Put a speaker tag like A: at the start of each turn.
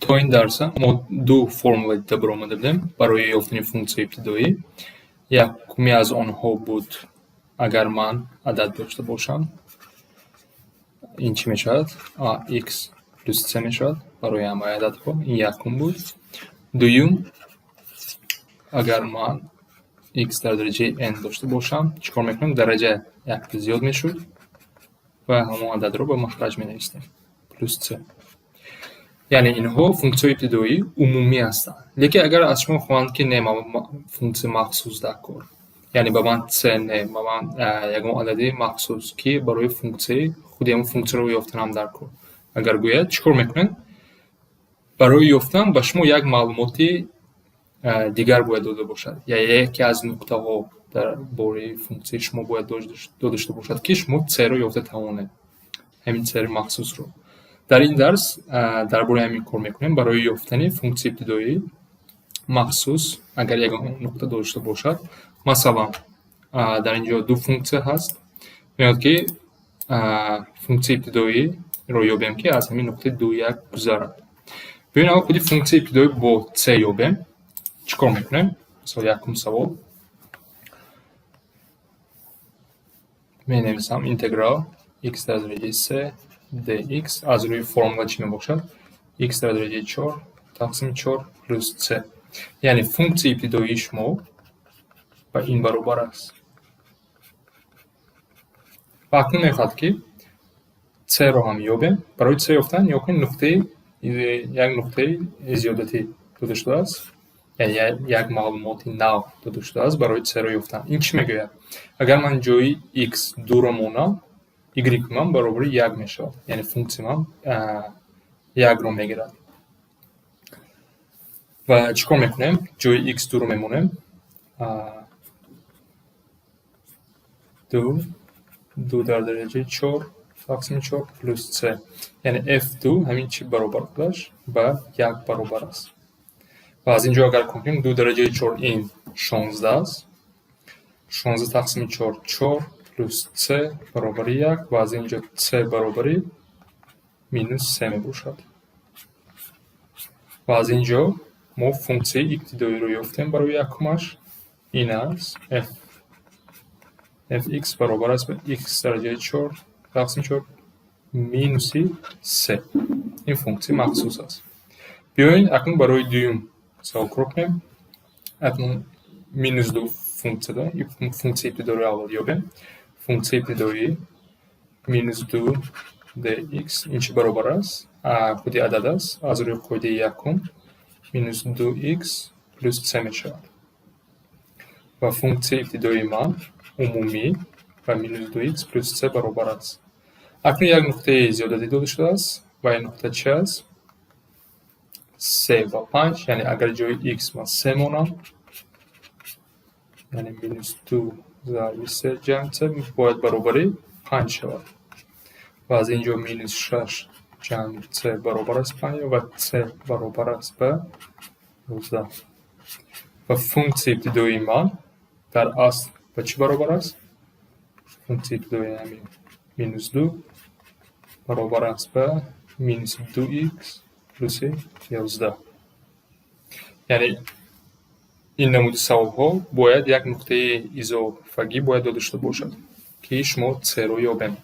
A: То ин дарса мо ду формула дида баромада будем барои ёфтани функсияи ибтидоӣ. Якуми аз онҳо буд, агар ман адад дошта бошам, ин чӣ мешавад? Ax плюс c мешавад барои ҳамаи ададҳо. Ин якум буд. Дуюм, агар ман x дар дараҷаи n дошта бошам, чӣ кор мекунем? Дараҷа якта зиёд мешуд ва ҳамон ададро ба махраҷ менависем, плюс c. Яъне инҳо функсияҳои ибтидоии умумӣ ҳастанд. Лекин агар аз шумо хоҳанд, ки не, функсия махсус дар кор, яъне ба ман c не, ба ман ягон адади махсус, ки барои функсияи худи ҳамон функсияро ёфтанам дар кор, агар гӯяд, чӣ кор мекунед? Барои ёфтан ба шумо як маълумоти дигар бояд дода бошад, я яке аз нуқтаҳо дар бораи функсияи шумо бояд дода шуда бошад, ки шумо c-ро ёфта тавонед, ҳамин c-ри махсусро. Дар ин дарс дар бораи ҳамин кор мекунем, барои ёфтани функсияи ибтидоии махсус, агар ягон нуқта дода шуда бошад. Масалан, дар ин ҷо ду функсия ҳаст. Меояд, ки функсияи ибтидоиро ёбем, ки аз ҳамин нуқтаи ду як гузарад. Биёед, аввал худи функсияи ибтидоӣ бо c ёбем. Чӣ кор мекунем? Мисол, якум савол. Менависам интеграл x дар дараҷаи се dx аз рӯи формула чӣ мебошад? X дар дараҷаи чор тақсими чор плюс c. Яъне функсияи ибтидоии шумо ба ин баробар аст. Ва акнун мехоҳад, ки c-ро ҳам ёбем. Барои c ёфтан, нигоҳ кунед, нуқтаи як нуқтаи зиёдатӣ дода шудааст. Яъне як маълумоти нав дода шудааст барои c-ро ёфтан. Ин чӣ мегӯяд? Агар ман ҷои x дуро монам, y ман баробари як мешавад. Яъне функсия ман якро мегирад. Ва чӣ кор мекунем? Ҷои x дуро мемонем. Ду, ду дар дараҷаи чор тақсими чор плюс c. Яъне f ду ҳамин чӣ баробар будаш? Ба як баробар аст. Ва аз ин ҷо агар кор кунем, ду дараҷаи чор ин 16 аст. 16 тақсими чор, чор плюс c баробари як, ва аз ин ҷо c баробари минус се мебошад. Ва аз ин ҷо мо функсияи ибтидоиро ёфтем барои якумаш. Ин аст f. Fx баробар аст ба x дараҷаи чор тақсими чор минуси се. Ин функсия махсус аст. Биёед, акнун барои дуюм савол кор кунем. Акнун минус ду функсияда функсияи ибтидоиро аввал ёбем. Функсияи ибтидоӣ минус ду dx ин чӣ баробар аст? Худи адад аст. Аз рӯи қоидаи якум минус ду x плюс c мешавад. Ва функсияи ибтидоии ман умумӣ ба минус ду x плюс c баробар аст. Акнун як нуқтаи зиёдатӣ дода шудааст, ва ин нуқта чи аст? Се ва панҷ, яъне агар ҷои x ман се монам, яъне минус ду зарби се ҷамъ c бояд баробари панҷ шавад. Ва аз ин ҷо минус шаш ҷамъ c баробар аст панҷ ва c баробар аст ба 11. Ва функсияи ибтидоии ман дар асл ба чӣ баробар аст? Функсияи ибтидоии ҳамин минус ду баробар аст ба минуси ду икс плюси 11. Яъне ин намуди саволҳо бояд як нуқтаи изофагӣ бояд дода шуда бошад, ки шумо c-ро ёбем.